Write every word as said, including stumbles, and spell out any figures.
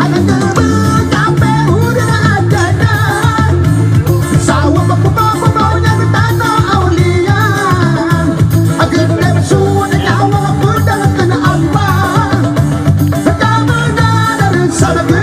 Aneuk keubeue kamoe ureueng ajaran, saweue bak kuba-kuba nyang tanoh aulia. Akhé nafeusu nyawa peudong keu Allah. Kamoe na dari sabe